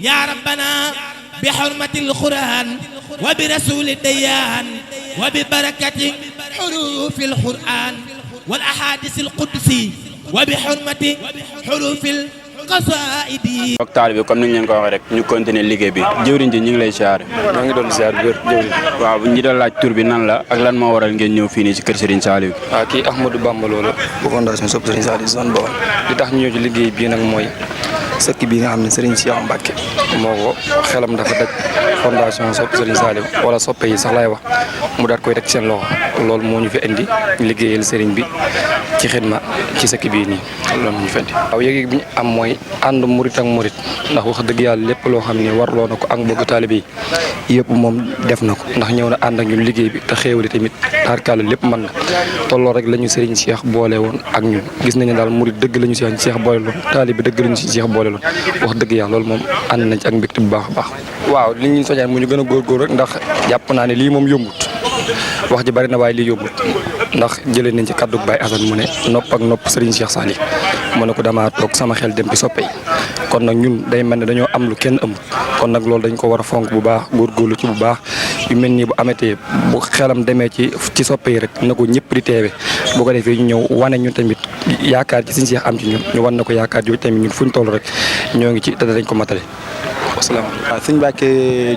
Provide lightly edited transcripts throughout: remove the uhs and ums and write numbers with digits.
يا ربنا بحرمة القرآن وبرسول الديان وببركة حروف القرآن والأحاديث القدسي وبحرمة حروف القصائد. mbokk taalibe bi comme ni ñu leen ko waxee rek ñu continuer liggéey bi jëwriñ ji ñu ngi lay siyaare. maa ngi doon siyaar bu wér jëwriñ. waaw bu ñu doon laaj tur bi nan la ak lan moo waral ngeen ñëw fii nii ci kër Serigne Saliou. waaw kii Ahmadou Bamba Lo la bu fondation Sopp Serigne Saliou zone Bawol li tax ñu ñëw ci liggéey bii nag mooy sëkk bi nga xam ne Serigne Cheikh Mbacke moo ko xelam dafa daj fondation Sopp Serigne Saliou wala soppe yi sax laay wax mu daat koy teg seen loxo loolu moo ñu fi indi liggéeyal Serigne bi ci xidma ci sëkk bii nii loolu moo ñu fi indi. waaw yëg-yëg bi ñu am mooy ànd murit ak murit ndax wax dëgg yàlla lépp loo xam ne warloo na ko ak mbokk taalibe yi yëpp moom def na ko ndax ñëw na ànd ak ñun liggéey bi te xéewali tamit tarkalla lépp mën na tolloo rek la ñu Serigne Cheikh boole woon ak ñun gis nañu daal murit dëgg la ñu Serigne Cheikh boole loon taalibe dëgg la ñu Cheikh boole loon wax dëgg yàlla loolu moom ànd nañ ci ak mbégte bu baax a baax. waaw li ñu soññaan mu ñu gën a góorgóor rek ndax jàpp naa ne lii moom yombut wax ji bari na waaye lii yombut ndax jëlee nañ ci kaddu Baye Assane mu ne nopp ak nopp Serigne Cheikh Saliou mu ne ko damaa toog sama xel dem ci soppe yi kon nag ñun day mel ne dañoo am lu kenn amul kon nag loolu dañ ko war a fonk bu baax góorgóorlu ci bu baax yu mel nii bu amatee bu xelam demee ci soppe yi rek na ko ñëpp di teewe bu ko defee ñu ñëw wane ñun tamit yaakaar ci Serigne Cheikh am ci ñun ñu wan na ko yaakaar jooju tamit ñun fuñ toll rek ñoo ngi ci te dañ ko matale. asalaamaaleykum. waaw sëñ Mbacke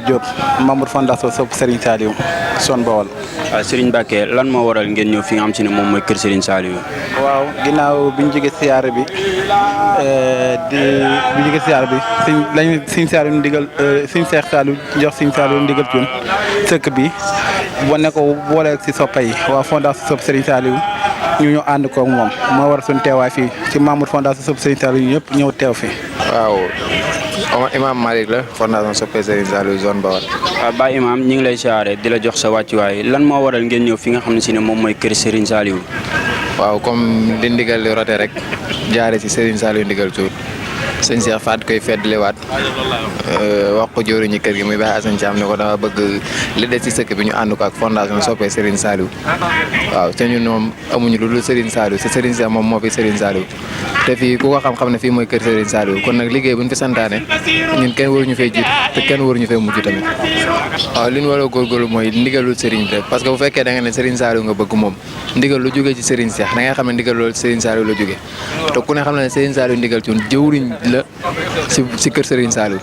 Diop membre fondation Sopp Serigne Saliou zone Bawol. waaw Serigne Mbacke lan moo waral ngeen ñëw fi nga xam si ne moom mooy kër Serigne Saliou. waaw ginnaaw bi ñu jógee siyaare bi Serigne Saliou ndigal Serigne Cheikh Saliou jox Serigne Saliou ndigal ci sëkk bi wane ko boole si soppa yi waa fondation Sopp Serigne Saliou ñu ànd koog moom moo war suñu teewaay fii ci membre fondation Sopp Serigne Saliou ñu ñëpp ñëw teew fii. waaw Imam Malick la fondation Sopp Serigne Saliou zone Bawol. waaw Baye Imam ñu ngi lay siyaare di la jox sa wàccuwaay lan moo waral ngeen ñëw fi nga xam ne si ne moom mooy kër Serigne Saliou. waaw comme di ndigal li rote rek jaare ci Serigne Saliou ndigal tuut sëñ Cheikh Faat koy feddliwaat wax ko jëwriñu kër gi muy Baye Assane Thiam ne ko dama bëgg li des ci sëkk bi ñu ànd ko ak fondation Sopp Serigne Saliou waaw te ñun moom amuñu lu dul Serigne Saliou te Serigne Cheikh moom moo fi Serigne Saliou te fii ku ko xam-xam ne fii mooy kër Serigne Saliou kon nag liggéey bu ñu fi santaane ñun kenn waruñu fay jiit te kenn waruñu fay mujj tamit waaw li ñu war a góorgóorlu mooy ndigalul Serigne bi rek parce que bu fekkee da nga ne Serigne Saliou nga bëgg moom ndigal lu jógee ci Serigne Cheikh da ngay xam ne ndigal loolu Serigne Saliou la jógee te ku ne xam ne Serigne Saliou ndigal ci jëwriñ la si kër Serigne Saliou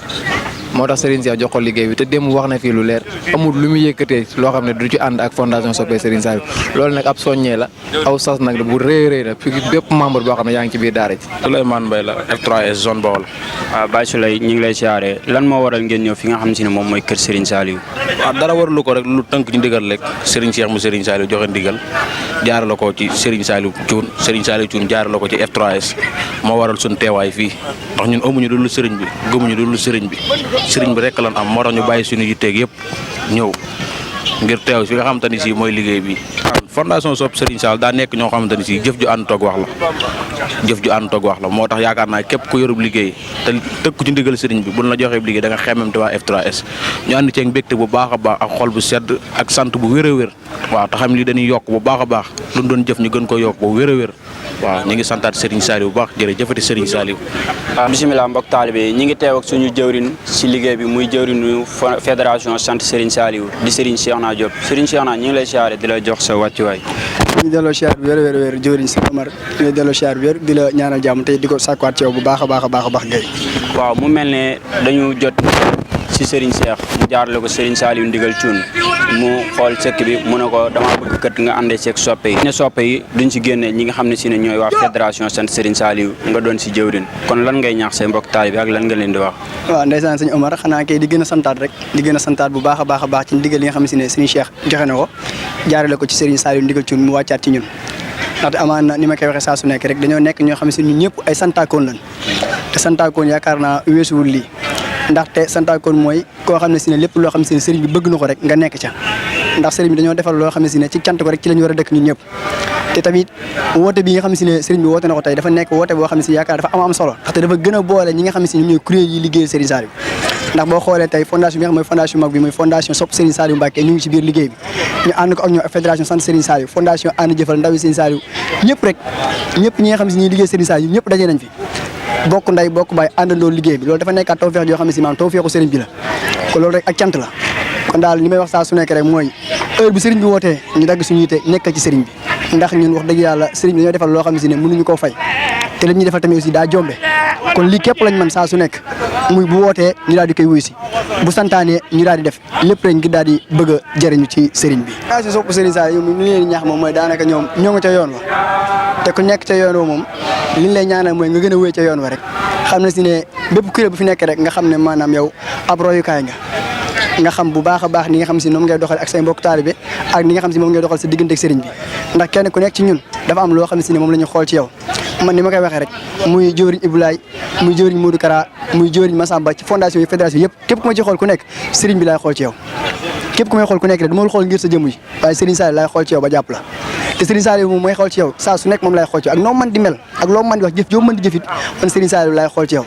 moo tax Serigne Cheikh jox ko liggéey bi te démb wax na fii lu leer amul lu muy yëkkatee loo xam ne du ci ànd ak fondation Sopp Serigne Saliou loolu nag ab soññee la aw sas nag bu rëy la fi bépp membre boo xam ne yaa ngi ci biir daara ji. Souleymane Mbaye la F3S zone Bawol. waaw Baye Souley ñu ngi lay siyaare lan moo waral ngeen ñëw fi nga xam si ne moom mooy kër Serigne Saliou. waaw dara warlu ko rek lu tënk ñu ndigal rek Serigne Cheikh mu Serigne Saliou joxe ndigal jaarale ko ci Serigne Saliou Thioune jaarale ko ci F3S moo waral suñu teewaay fii ndax ñun amuñu lu dul Serigne bi gëmuñu lu dul Serigne bi rek lan am moo tax ñu bàyyi suñu yitteeg yëpp ñëw ngir teew fi nga xamante ni si mooy liggéey bi. fondation Sopp Serigne Saliou daa nekk ñoo xamante ni si jëf ju ànd toog wax la moo tax yaakaar naa képp ku yorub liggéey te tëkku ci ndigal Serigne bi buñ la joxee liggéey da nga xemmem te waa F3S ñu ànd ceeg mbégte bu baax a baax ak xol bu sedd ak sant bu wér a wér waaw te xam li dañuy yokk bu baax a baax luñ doon jëf ñu gën ko yokk bu wér a wér waaw ñu ngi santaat Serigne Saliou bu baax jërëjëfati Serigne Saliou. waaw bisimilah mbokk taalibe yi ñu ngi teew ak suñu jëwrin si liggéey bi muy jëwrinu fédération sant Serigne Saliou di Serigne Cheikhouna Diop Serigne Cheikhouna ñu ngi lay siyaare di la jox sa wàccuwaay. ñu delloo siyaar bi wér jëwriñ si Omar ñu delloo siyaar bi wér di la ñaanal jàmm te di ko sàkkuwaat ci yow bu baax a baax Guèye. waaw mu mel ne dañu jot si Serigne Cheikh mu jaarale ko Serigne Saliou ndigal Thioune mu xool sëkk bi mu ne ko dama bëgg kat nga àndee seeg soppe yi. ne soppe yi duñ si génne ñi nga xam ne si ne ñooy waa fédération sant Serigne Saliou nga doon si jëwriñ kon lan ngay ñaax say mbokk taalibe ak lan nga leen di wax. waaw ndeysaan sëñ Omar xanaa kay di gën a santaat rek di gën a santaat bu baax a baax ci ndigal yi nga xam ne si ne Serigne Cheikh joxe na ko jaarale ko ci Serigne Saliou ndigal Thioune mu wàccaat ci ñun ndaxte amaan na ni ma koy waxee saa su nekk rek dañoo nekk ñoo xam ne si ñun ñëpp ay santaakoon lañ te santaakoon yaakaar naa weesuwul lii ndaxte santaakoon mooy koo xam ne si ne lépp loo xam ne si ne sëriñ bi bëgg na ko rek nga nekk ca ndax sëriñ bi dañoo defal loo xam ne si ne ci cant ko rek ci lañu war a dëkk ñun ñëpp te tamit woote bi nga xam ne si ne sëriñ bi woote na ko tey dafa nekk woote boo xam ne si yaakaar dafa am solo ndaxte dafa gën a boole ñi nga xam ne si ñoom ñooy kuréel yi liggéeyal Serigne Saliou ndax boo xoolee tey fondation bi nga xam mooy fondation mag bi mooy fondation Sopp Serigne Saliou Mbacke ñu ngi ci biir liggéey bi ñu ànd ko ak ñoom fédération sant Serigne Saliou fondation ànd jëfal ndawi Serigne Saliou ñëpp rek ñëpp ñi nga xam ne si ñuy liggéey Serigne Saliou ñëpp daje nañ fi bokk nday bokk baay àndandoo liggéey bi loolu dafa nekkaat tawfeex yoo xam ne si maanaam tawfeexu sëriñ bi la kon loolu rek ak cant la kon daal li may wax saa su nekk rek mooy heure bi sëriñ bi wootee ñu dagg suñu yite nekkal ci sëriñ bi ndax ñun wax dëgg yàlla sëriñ bi dañoo defal loo xam ne si ne mënuñu koo fay te li ñuy defal tamit aussi daa jombe kon lii képp lañ mën saa su nekk muy bu wootee ñu daal di koy wuyu si bu santaanee ñu daal di def lépp rek ngir daal di bëgg a jëriñu ci sëriñ bi. waaw si sopp sëriñ Saliou ñu leen ñaax moom mooy daanaka ñoom ñoo nga ca yoon wa te ku nekk ca yoon wa moom li ñu lay ñaanal mooy nga gën a wéy ca yoon wa rek xam ne si ne bépp kuréel bu fi nekk rek nga xam ne maanaam yow ab royukaay nga xam bu baax a baax ni nga xam si moom ngay doxal ak say mbokk taalibe ak ni nga xam si moom ngay doxal sa diggante ak sëriñ bi ndax kenn ku nekk ci ñun dafa am loo xam si ne moom la ñu xool ci yow man ni ma koy waxee rek muy jëwriñ Ibulaay muy jëwriñ Modou Kara muy jëwriñ Massamba ci fondation yi fédération yëpp képp ku ma ci xool ku nekk sëriñ bi laay xool ci yow képp ku may xool ku nekk rek du ma xool ngir sa jëmm yi waaye sëriñ Saliou laay xool ci yow ba jàpp la te Serigne Saliou moom mooy xool ci yow saa su nekk moom laay xool ci yow ak noo mën di mel ak loo mën di wax jëf joo mën di jëfit man Serigne Saliou laay xool ci yow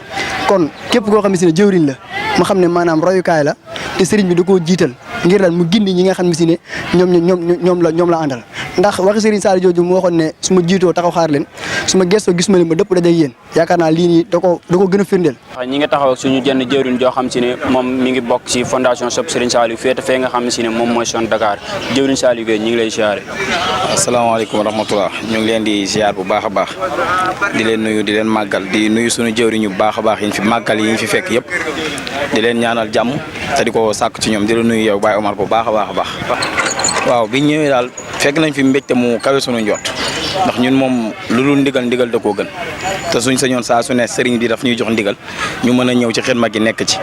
kon képp koo xam ne si ne jëwriñ la ma xam ne maanaam royukaay la te Serigne bi da koo jiital ngir lan mu gindi ñi nga xam ne si ne ñoom la àndal ndax waxi Serigne Saliou jooju mu waxoon ne su ma jiitoo taxaw xaar leen su ma gestoo gis ma leen ma dëpp daje yéen yaakaar naa lii nii da ko gën a firndeel. ñi nga taxaw ak suñu jenn jëwriñ joo xam si ne moom mi ngi bokk ci fondation Sopp Serigne Saliou féete fee nga xam ne si ne moom mooy son Dakar jëwriñ Saliou Gueye ñu ngi lay ziare. asalaamaaleykum wa rahmatulah ñu ngi leen di ziar bu baax a baax di leen nuyu di leen màggal di nuyu suñu jëwriñ bu baax a baax yi ñu fi màggal yi ñu fi fekk yëpp di leen ñaanal jàmm te di ko sàkk ci ñoom di la nuyu yow Baye Omar bu baax a baax a baax. waaw biñ ñëwee daal fekk nañ fi mbégte mu kawe suñu njort ndax ñun moom lu dul ndigal da koo gën te suñ sañoon saa su ne sëriñ bi daf ñuy jox ndigal ñu mën a ñëw ci xidma gi nekk ci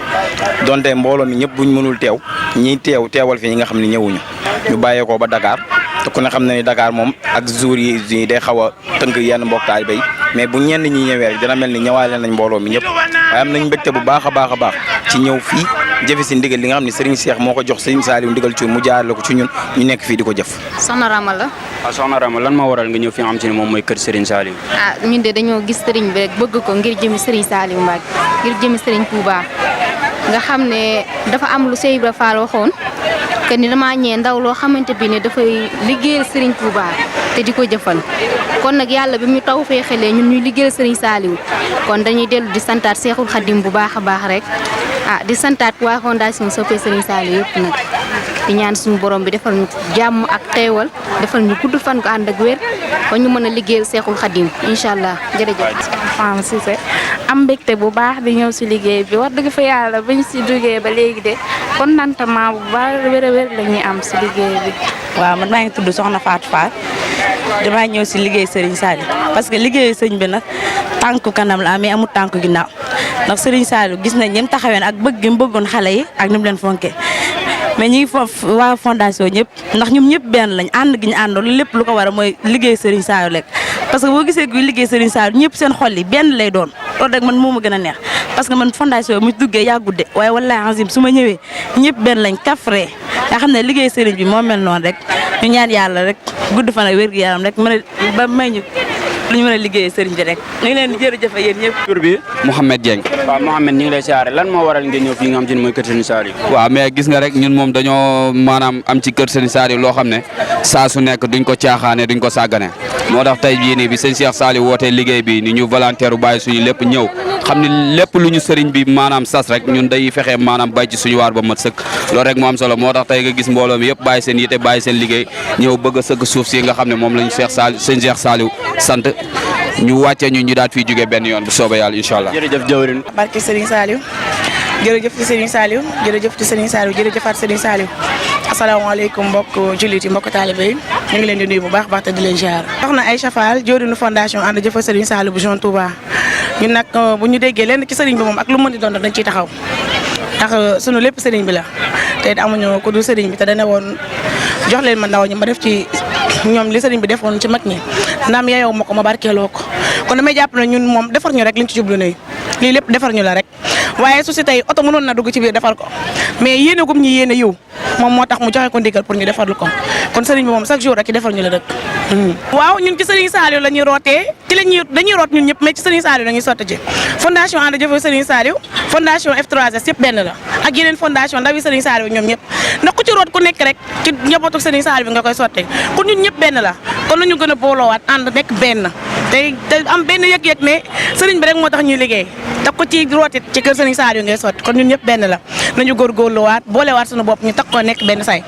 donte mbooloo mi ñëpp buñ mënul teew ñiy teewal fi ñi nga xam ne ñëwuñu ñu bàyyeekoo ba Dakar te ku ne xam na ni Dakar moom ak jour yi day xaw a tënk yenn mbokk taalibe yi mais bu ñenn ñi ñëwee rek dina mel ni ñëwaale nañ mbooloo mi ñëpp waaye am nañ mbégte bu baax a baax a baax ci ñëw fii jëfe si ndigal li nga xam ne Serigne Cheikh moo ko jox Serigne Saliou ndigal ci mu jaarale ko ci ñun ñu nekk fii di ko jëf. Soxna Rama la. waaw Soxna Rama lan moo waral nga ñëw fi nga xam si ne moom mooy kër Serigne Saliou. ñun de dañoo gis Serigne bi rek bëgg ko ngir jëmi Serigne Saliou Mbacke ngir jëmi Serigne Touba nga xam ne dafa am lu Cheikh Ibra Fall waxoon que ni damaa ñee ndaw loo xamante bi ne dafay liggéeyal Serigne Touba te di ko jëfal kon nag yàlla bi mu taw fee xelee ñun ñuy liggéeyal Serigne Saliou kon dañuy dellu di santaat Cheikhul Khadim bu baax a baax rek di santaat waa fondation Soppe Serigne Saliou yëpp nag di ñaan suñu borom bi defal ñu jàmm ak teewal defal ñu gudd fan ko ànd ak wér ba ñu mën a liggéeyal Cheikhul Khadim incha allah jërëjëf. Fane Cissé am mbégte bu baax di ñëw si liggéey bi wax dëgg fa yàlla bañ si duggee ba léegi de contentement bu baax wér a wér la ñuy am si liggéey bi. waaw man maa ngi tudd Soxna Fatou Fall damaa ñëw si liggéey Serigne Saliou parce que liggéey sëñ bi nag tànku kanam la mais amul tànku ginnaaw ndax Serigne Saliou gis nañ ñim taxaween ak bëgg gi mu bëggoon xale yi ak ni mu leen fonkee mais ñi ngi foofu waa fondation ñëpp ndax ñoom ñëpp benn lañ ànd gi ñu àndoon lépp lu ko war a mooy liggéey Serigne Saliou lekk parce que boo gisee kuy liggéey Serigne Saliou ñëpp seen xol yi benn lay doon loolu rek man moo ma gën a neex parce que man fondation mu duggee yaa gudde waaye wallaahi azim su ma ñëwee ñëpp benn lañ kafree nga xam ne liggéey Serigne bi moo mel noonu rek ñu ñaan yàlla rek gudd fan ak wér gu yaram rek mën a ba may ñu lu ñu mën a liggéeyee sëriñ bi rek ñu ngi leen di jërëjëf yéen ñëpp. tur bi Mouhamed Dieng. waaw Mouhamed ñu ngi lay siyaare lan moo waral ngeen ñëw fii nga xam te ne mooy kër Serigne Saliou. waaw mais gis nga rek ñun moom dañoo maanaam am ci kër Serigne Saliou loo xam ne saa su nekk duñ ko caaxaane duñ ko sàggane moo tax tey jii nii bi sëñ Cheikh Saliou wootee liggéey bi ni ñu volontaire u bàyyi suñu lépp ñëw xam ne lépp lu ñu sëriñ bi maanaam sas rek ñun day fexe maanaam bay ci suñu waar ba mat sëkk loolu rek moo am solo moo tax tey nga gis mbooloo mi yëpp bàyyi seen yite bàyyi seen liggéey ñëw bëgg a sëkk suuf si nga xam ne moom lañu sëñ Cheikh Saliou sant ñu wàccee ñu daal fii jógee benn yoon bu soobee yàlla incha allah. jërëjëf jëwrin barke Serigne Saliou jërëjëf ci Serigne Saliou jërëjëf ci Serigne Saliou jërëjëfaat Serigne Saliou asalaamaaleykum mbokk jullit yi mbokk taalibe yi ñu ngi leen di nuyu bu baax te di leen ziar. soxna Aïcha Fall jëwrinu fondation ànd jëfal Serigne Saliou bu Jean Touba ñun nag bu ñu déggee lenn ci Serigne bi moom ak lu mën di doon dañ ciy taxaw ndax sunu lépp Serigne bi la te it amuñu ku dul Serigne bi te dana woon jox leen ma ndaw ñi ma def ci ñoom li Serigne bi defoon ci mag ñi naam yeewu ma ko ma barkeeloo ko kon damay jàpp ne ñun moom defar ñu rek liñ ci jublu ne lii lépp defar ñu la rek waaye su si tey oto mënoon na dugg ci biir defar ko mais yéene gum ñi yéene yiw moom moo tax mu joxe ko ndigal pour ñu defarlu ko kon Serigne bi moom chaque jour rek ci defar ñu la dëkk. waaw ñun ci Serigne Saliou la ñuy rootee ci dañuy root ñun ñëpp mais ci Serigne Saliou la ñuy sotti ci fondation ànd jëfal Serigne Saliou fondation F3S yëpp benn la ak yeneen fondation ndawi Serigne Saliou ñoom ñëpp ndax ku ci root ku nekk rek ci njabootu Serigne Saliou bi nga koy sottee kon ñun ñëpp benn la kon nañu gën a booloowaat ànd nekk benn te am benn yëg-yëg ne sëriñ bi rek moo tax ñuy liggéey te ko ci rootit ci kër sëriñ Saliou ngay sotti kon ñun ñëpp benn la nañu góorgóorluwaat boolewaat suñu bopp ñu tax koo nekk benn say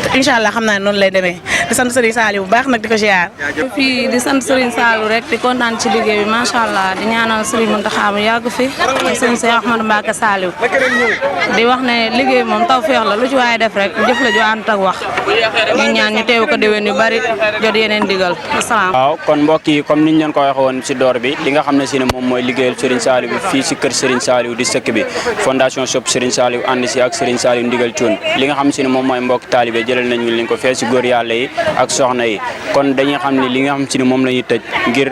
te incha allah xam naa ne noonu lay demee di sant sëriñ Saliou bu baax nag di ko ziar. fii di sant sëriñ Saliou rek di kontaan ci liggéey bi macha allah di ñaanal sëriñ Mountakha mu yàgg fi ak sëriñ Cheikh Ahmadou Mbacké Saliou di wax ne liggéey moom tawfeex la lu ci waaye def rek jëf la ju ànd ak wax ñu ñaan ñu teew ko déwén yu bari jot yeneen digal asalaam. waaw kon mbokk yi comme niñ leen ko waxee woon si door bi li nga xam ne si ne moom mooy liggéeyal Serigne Saliou bi fii si kër Serigne Saliou di sëkk bi fondation Sopp Serigne Saliou ànd si ak Serigne Saliou ndigal Thioune li nga xam si ne moom mooy mbokk taalibe jëlal nañu leen ko fee si góor yàlla yi ak soxna yi kon dañuy xam ne li nga xam si ne moom la ñuy tëj ngir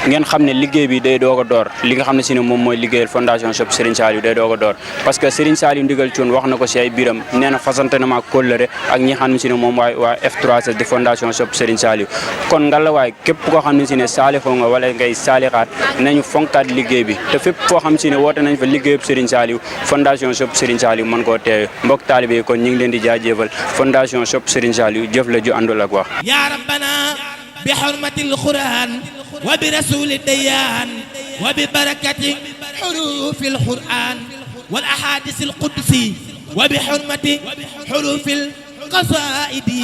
ngeen xam ne liggéey bi day doog a door li nga xam ne si ne moom mooy liggéeyal fondation Sopp Serigne Saliou day doog a door parce que Serigne Saliou ndigal Thioune wax na ko si ay biram nee na fasante na ma kóllëre ak ñi xam ne si ne moom waa F3S di fondation Sopp Serigne Saliou kon ngalawaay képp koo xam ne si ne saalixoo nga wala ngay saalixaat nañu fonkaat liggéey bi te fépp foo xam si ne woote nañ fa liggéeyub Serigne Saliou fondation Sopp Serigne Saliou mën koo teewe mbokk taalibe yi kon ñu ngi leen di jaajëfal fondation Sopp Serigne Saliou jëf la ju àndul ak wax ya rabbana bi hurmatil Qur'an wa bi rasulid dayyan wa bi barakati hurufil Qur'an wal ahadisil qudsi wa bi hurmati hurufil qasaidi